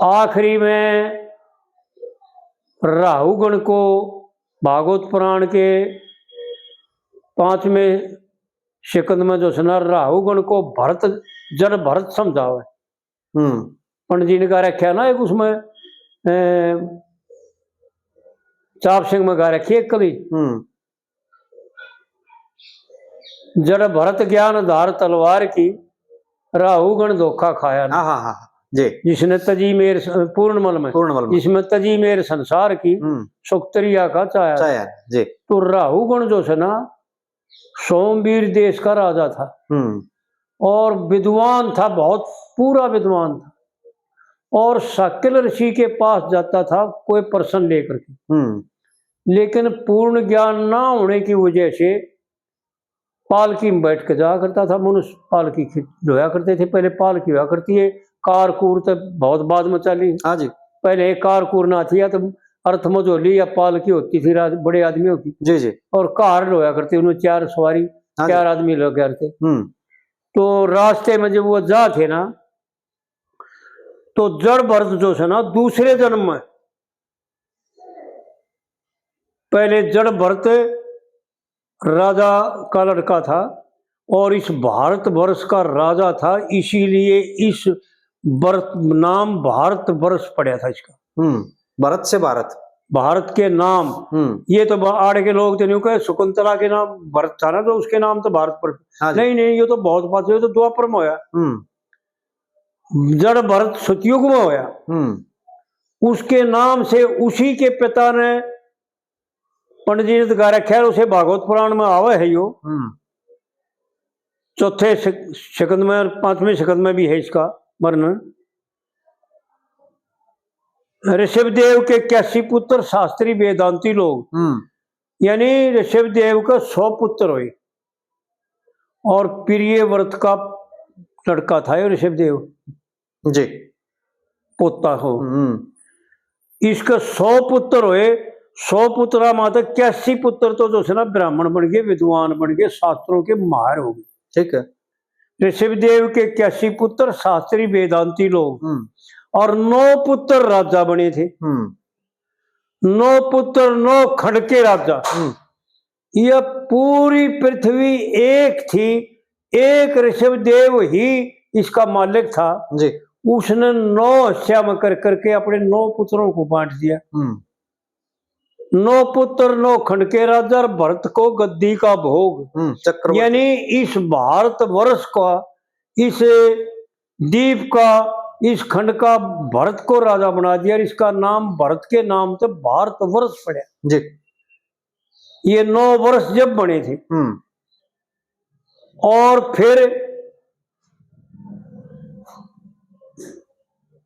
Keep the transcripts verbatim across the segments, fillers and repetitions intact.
आखिरी में राहु गण को भागवत पुराण के पांचवें सिकंद में जो है ना, राहु गण को भरत, जड़ भरत समझावे। हम्म। पंडित जी ने गा रखा ना एक उसमें, अ, चाप सिंह में गा रखी है कभी। हम्म। जड़ भरत ज्ञान धार तलवार की, राहु गण धोखा खाया ना। हाँ, हाँ, हाँ, जी। जिसने तजी मेर स-, पूर्णमल में, पूर्णमल में। जिसमें तजी मेर संसार की, हम्म। सुख तरिया का चाया। चाया, जी। तो राहु गण जो है ना, सोमवीर देश का राजा था। हम्म। और विद्वान था, बहुत पूरा विद्वान था। और शाक्य ऋषि के पास जाता था कोई प्रश्न लेकर के। हम्म। लेकिन पूर्ण ज्ञान ना होने की वजह से पालकी में बैठ के जाया करता था मनुष्य। पालकी खि-, ढोया करते थे, पहले पालकी होया करती है, कार कूर तो बहुत बाद में चली। हाँ जी। पहले कार कूर ना थी, या तो अर्थ मझोली या पालकी होती थी राज-, बड़े आदमियों की। जी, जी। और कार ढोया करते, उनमें चार सवारी, हाँ जी। चार आदमी लोग करते। हम्म। तो रास्ते में जब वो जा थे ना, तो जड़ भरत जो है ना, दूसरे जन्म में, पहले जड़ भरत राजा का लड़का था और इस भारतवर्ष का राजा था, इसीलिए इस भरत, नाम भारतवर्ष पड़ा था इसका। हम्म, भरत से भारत। भारत के नाम। हम्म। ये तो ब-, आड़ के लोग तो न्यू कहे, शकुंतला के नाम भरत था ना, तो उसके नाम तो भारत पड़। हाँ जी। नहीं, नहीं, ये तो बहुत बात, ये तो द्वापर में होया। हम्म। जड़ भरत सतयुग में होया। हम्म। उसके नाम से उसी के पिता ने, पंडित जी ने तो गा रखा है, उसे भागवत पुराण में आवे है यो। हम्म। चौथे सिक-, सिकंद में और पांचवें सिकंद में भी है इसका वर्णन। ऋषभ देव के इक्यासी पुत्र, शास्त्री वेदांती लोग। हम्म। यानी ऋषभ देव के सौ पुत्र हुए और प्रियव्रत का लड़का था ये ऋषभ देव। जी। पोता हो। हम्म। इसके सौ पुत्र हुए, सौ पुत्रा में तो इक्यासी पुत्र तो जो है ना ब्राह्मण बन गए, विद्वान बन गए, शास्त्रों के माहिर हो गए। ठीक है। ऋषभ देव के इक्यासी पुत्र शास्त्री वेदांती लोग, हम्म। और नौ पुत्र राजा बने थे। हम्म। नौ पुत्र, नौ खंड के राजा। हम्म। यह पूरी पृथ्वी एक थी, एक ऋषभ देव ही इसका मालिक था। जी। उसने नौ हिस्सा में कर करके अपने नौ पुत्रों को बांट दिया। हम्म। नौ पुत्र, नौ खंड के राजा, और भरत को गद्दी का भोग। हम्म, चक्रवर्ती। यानी इस भारतवर्ष का, इस दीप का, इस खंड का भरत को राजा बना दिया और इसका नाम भरत के नाम से भारतवर्ष पड़ा। जी। ये नौ वर्ष जब बने थे, हम्म। और फिर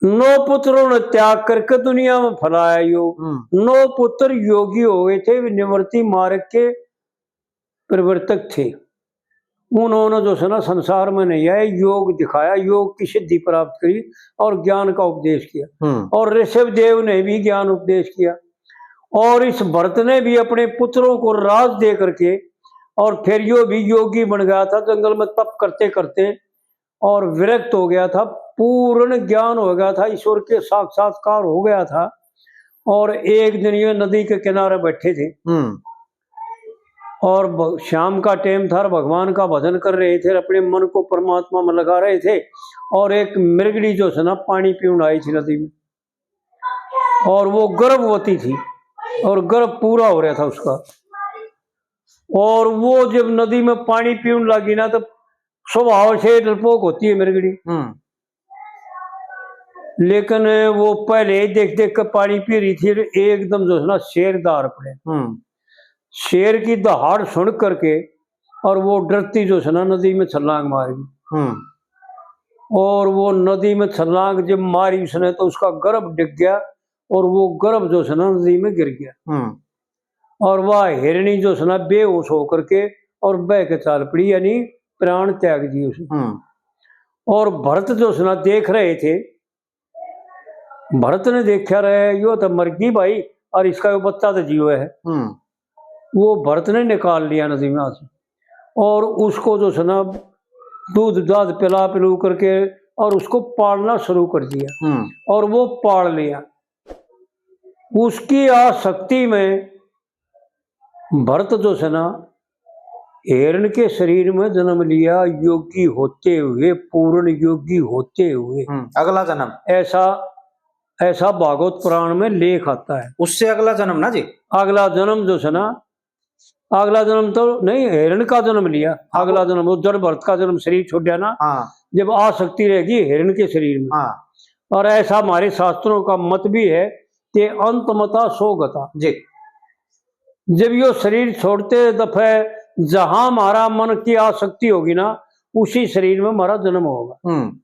नौ पुत्रों ने त्याग करके दुनिया में फैलाया योग। हम्म। नौ पुत्र योगी हो गए थे, वे निवृत्ति मार्ग के प्रवर्तक थे। उन्होंने जो है ना संसार में नहीं आए, योग दिखाया, योग की सिद्धि प्राप्त करी और ज्ञान का उपदेश किया। हम्म। और ऋषभ देव ने भी ज्ञान उपदेश किया। और इस भरत ने भी अपने पुत्रों को राज दे करके, और फिर यो भी योगी बन गया था, जंगल में तप करते करते और विरक्त हो गया था, पूर्ण ज्ञान हो गया था, ईश्वर के साक्षात्कार हो गया था। और एक दिन ये नदी के किनारे बैठे थे। हम्म। और भ-, शाम का टाइम था और भगवान का भजन कर रहे थे और अपने मन को परमात्मा में लगा रहे थे। और एक मृगड़ी जो है ना पानी पीण आई थी नदी में, और वो गर्भवती थी और गर्भ पूरा हो रहा था उसका। और वो जब नदी में पानी पीण लगी ना, तो स्वभाव से डरपोक होती है मृगड़ी। हम्म। लेकिन वो पहले ही देख देख के पानी पी रही थी, एकदम जो है ना शेर दहाड़ पड़े। हम्म। शेर की दहाड़ सुन करके और वो डरती जो है ना नदी में छलांग मार गई। हम्म। और वो नदी में छलांग जब मारी उसने, तो उसका गर्भ डिग गया और वो गर्भ जो है ना नदी में गिर गया। हम्म। और वह हिरणी जो है ना बेहोश होकर के और बह के चाल पड़ी, यानी प्राण त्याग दिए उसने। हम्म। और भरत जो है ना देख रहे थे, भरत ने देखा रहे, यो तो मर गई भाई, और इसका यो बच्चा तो जियो है। हम्म। वो भरत ने निकाल लिया नदी में से, और उसको जो है ना दूध दाध पिला पिलू करके और उसको पालना शुरू कर दिया। हम्म। और वो पाल लिया। उसकी आसक्ति में भरत जो है ना, हिरण के शरीर में जन्म लिया, योगी होते हुए, पूर्ण योगी होते हुए। हम्म, अगला जन्म। ऐसा, ऐसा भागवत पुराण में लेख आता है। उससे अगला जन्म ना जी? अगला जन्म जो है ना, अगला जन्म तो नहीं, हिरण का जन्म लिया। हाँ, अगला वो जन्म, वो जड़ भरत का जन्म, शरीर छोड़ दिया ना। हाँ। जब आसक्ति रहेगी हिरण के शरीर में। हाँ। और ऐसा हमारे शास्त्रों का मत भी है कि अंत मता सो गता। जी। जब यो शरीर छोड़ते दफे जहां हमारा मन की आसक्ति होगी ना, उसी शरीर में हमारा जन्म होगा। हम्म।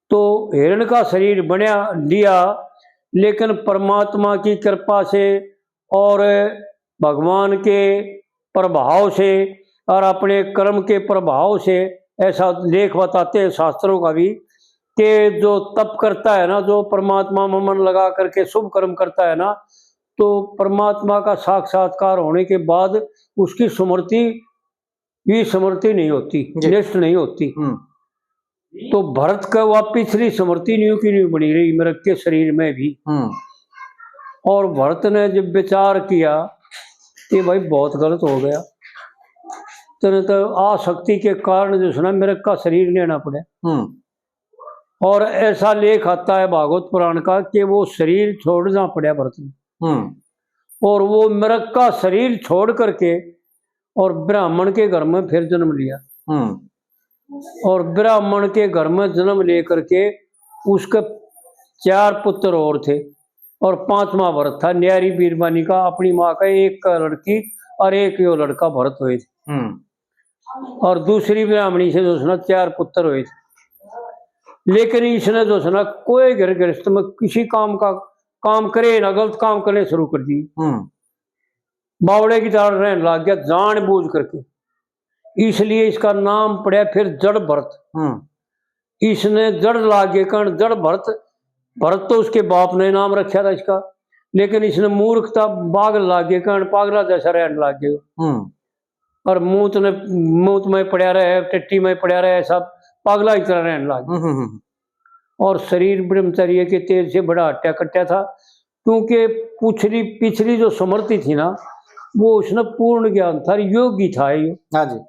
तो हिरण का शरीर बना लिया, लेकिन परमात्मा की कृपा से और भगवान के प्रभाव से और अपने कर्म के प्रभाव से, ऐसा लेख बताते हैं शास्त्रों का भी, कि जो तप करता है ना, जो परमात्मा में मन लगा करके शुभ कर्म करता है ना, तो परमात्मा का साक्षात्कार होने के बाद उसकी स्मृति, विस्मृति नहीं होती, जी। नष्ट नहीं होती। हम्म। तो भरत का वह पिछली स्मृति न्यू की न्यू बनी रही मृग के शरीर में भी। हम्म। और भरत ने जब विचार किया कि भाई, बहुत गलत हो गया, तेरे तो आसक्ति के कारण जो है ना, मृग का शरीर लेना पड़ा। हम्म। और ऐसा लेख आता है भागवत पुराण का कि वो शरीर छोड़ना पड़ा भरत ने। हम्म। और वो मृग का शरीर छोड़ करके और ब्राह्मण के घर में फिर जन्म लिया। हम्म। और ब्राह्मण के घर में जन्म लेकर के उसके चार पुत्र और थे, और पांचवा भरत था, न्यारी बीरबानी का, अपनी माँ का एक का लड़की और एक यो लड़का भरत हुए थे। हम्म। और दूसरी ब्राह्मणी से जो है ना, चार पुत्र हुए थे। लेकिन इसने जो है ना, कोई घर गृहस्थ में किसी काम का, काम करे ना, गलत काम करने शुरू कर दिए। हम्म। बावड़े की तरह रहने लग गया, जान बूझ करके। इसलिए इसका नाम पड़ा फिर जड़ भरत। हम्म। इसने जड़ लागे कण जड़ भरत। भरत तो उसके बाप ने नाम रखा था इसका, लेकिन इसने मूर्खता, पागल लागे कण पागला जैसा रहने लग गया। हम्म। और मूत ने, मूत में पड़ा रहे, टट्टी में पड़ा रहे, सब पागला की तरह रहने लग गया। हम्म, हम्म, हम्म। और शरीर ब्रह्मचर्य के तेज से बड़ा हट्या कट्या था, क्योंकि पिछली, पिछली जो स्मृति थी ना, वो उसने पूर्ण ज्ञान था, योगी था ये। हाँ जी।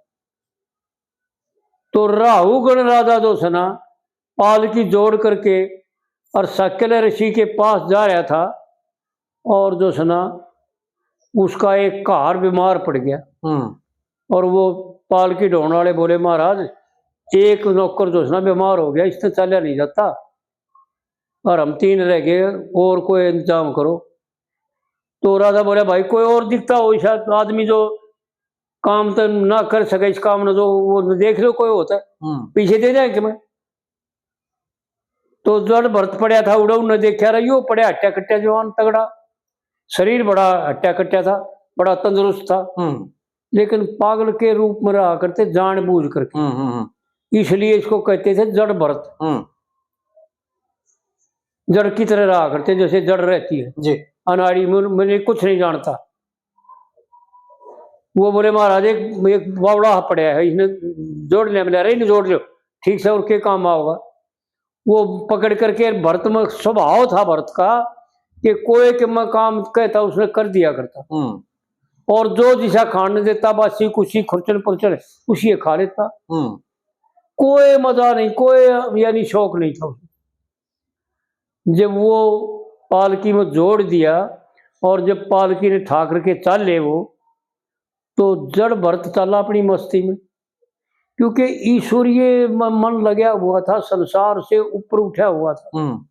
तो राहु गण राजा जो है ना, पालकी जोड़ करके और साकेला ऋषि के पास जा रहा था, और जो है ना, उसका एक कार बीमार पड़ गया। हम्म। और वो पालकी ढोने वाले बोले, महाराज, एक नौकर जो है ना, बीमार हो गया, इससे चाला नहीं जाता, और हम तीन रह गए, और कोई इंतजाम करो। तो राजा बोले, भाई, कोई और दिखता हो ऐसा आदमी जो काम तो ना कर सके, इस काम ने जो, वो देख लो, कोई होता है, हम्म। पीछे दे जाए कि मैं। तो जड़ भरत पड़ा था, उड़ा उन्हें देखा रहा, यो पड़ा हट्या कट्या जवान तगड़ा, शरीर बड़ा हट्या कट्या था, बड़ा तंदुरुस्त था। हम्म। लेकिन पागल के रूप में रहा करते, जान बूझ करके। हम्म, हम्म, हम्म। इसलिए इसको कहते थे जड़ भरत। हम्म। जड़ की तरह रहा करते, जैसे जड़ रहती है। जी। अनाड़ी में, मैंने कुछ नहीं जानता। वो बोले, महाराज, एक, एक बावड़ा पड़ा है, इसने जोड़ लिया, मैंने, अरे, नहीं जोड़ लो, ठीक से और के काम आओगा। वो पकड़ करके, भरत में स्वभाव था भरत का कि कोई के मैं काम कहता, उसने कर दिया करता। हम्म। और जो जिसा खाने देता, बासी कुसी, खुरचन पुरचन, उसी खा लेता। हम्म। कोई मजा नहीं, कोई यानी शौक नहीं था उसमें। जब वो पालकी में जोड़ दिया और जब पालकी ने ठाकर के चाले वो, तो जड़ भरत चाला अपनी मस्ती में, क्योंकि ईश्वरीय म-, मन लगा हुआ था, संसार से ऊपर उठा हुआ था। हम्म।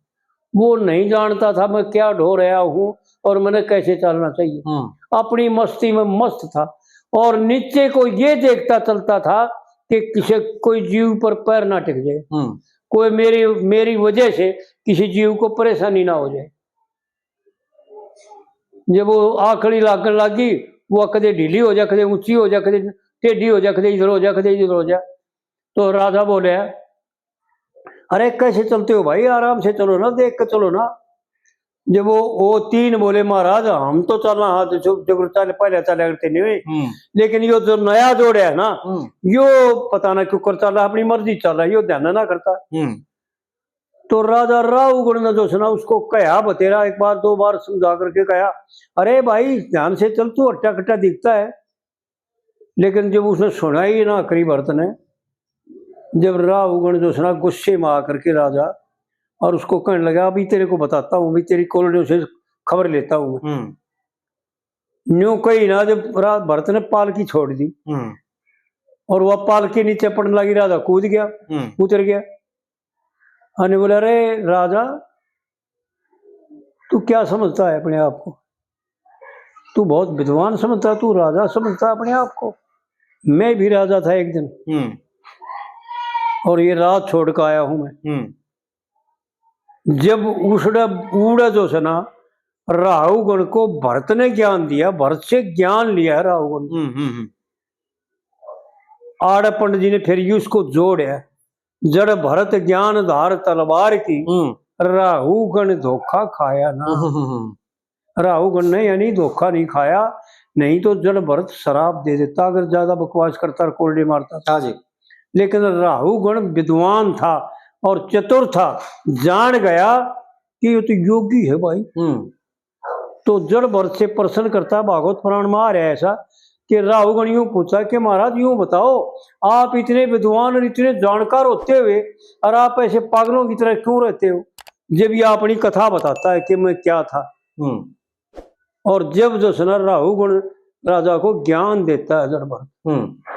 वो नहीं जानता था मैं क्या ढो रहा हूँ और मैंने कैसे चलना चाहिए। हम्म। अपनी मस्ती में मस्त था और नीचे को ये देखता चलता था कि किसी, कोई जीव पर पैर ना टिक जाए, हम्म। कोई मेरी, मेरी वजह से किसी जीव को परेशानी ना हो जाए। जब वो आखड़ी लागण लागी, वो कदे ढीली हो जा, कदे ऊंची हो जा, कदे टेढ़ी हो जा, कदे इधर हो जा, कदे इधर हो जा। तो राजा बोले, अरे, कैसे चलते हो भाई, आराम से चलो ना, देख के चलो ना। जब वो, वो तीन बोले, महाराज, हम तो चलना, हाँ, तो जो, जो चल, पहले चला करते नहीं हुए, हम्म। लेकिन यो जो नया जोड़ है ना, हम्म। यो पता ना क्यों कर चल रहा, अपनी मर्जी चल रहा है, यो ध्यान ना करता। हम्म। तो राजा राहुगण ने जो सुना उसको कहा बतेरा, एक बार दो बार समझा करके कहा, "अरे भाई, ध्यान से चल, तू हट्टा कट्टा दिखता है।" लेकिन जब उसने सुना ही ना करी भरत ने, जब राहुगण जो सुना गुस्से में आकर के राजा और उसको कहने लगा, "अभी तेरे को बताता हूँ, अभी तेरी कोलड़ियों से खबर लेता हूँ मैं।" हम्म। न्यू कही ना, जब रा-, भरत ने पालकी छोड़ दी हम्म। और वह पालकी नीचे पड़ने लगी, राजा कूद गया, हम्म। उतर गया। अने बोला, "अरे राजा, तू क्या समझता है अपने आप को? तू बहुत विद्वान समझता, तू राजा समझता अपने आप को? मैं भी राजा था एक दिन, हम्म। और ये राज छोड़ के आया हूं मैं।" हम्म। जब उसने उड़े जो से ना, राहुगण को भरत ने ज्ञान दिया, भरत से ज्ञान लिया है राहुगण ने। हम्म। हम्म। हम्म। आड़े पंडित जी ने फिर ये उसको जोड़ है, "जड़ भरत ज्ञान धार तलवार की, हम्म। राहुगण धोखा खाया ना।" हम्म। हम्म। हम्म। राहुगण ने यानी धोखा नहीं खाया, नहीं तो जड़ भरत शराप दे देता अगर ज्यादा बकवास करता और कोल्डे मारता। हाँ जी। लेकिन राहुगण विद्वान था और चतुर था, जान गया कि ये तो योगी है भाई। हम्म। तो जड़ भरत से प्रश्न करता, भागवत पुराण में आ रहा है ऐसा कि राहुगण यूं पूछा कि महाराज, यूं बताओ, आप इतने विद्वान और इतने जानकार होते हुए और आप ऐसे पागलों की तरह क्यों रहते हो? जब ये अपनी कथा बताता है कि मैं क्या था, हम्म। और जब जो सुना राहुगण राजा को ज्ञान देता है जड़ भरत, हम्म।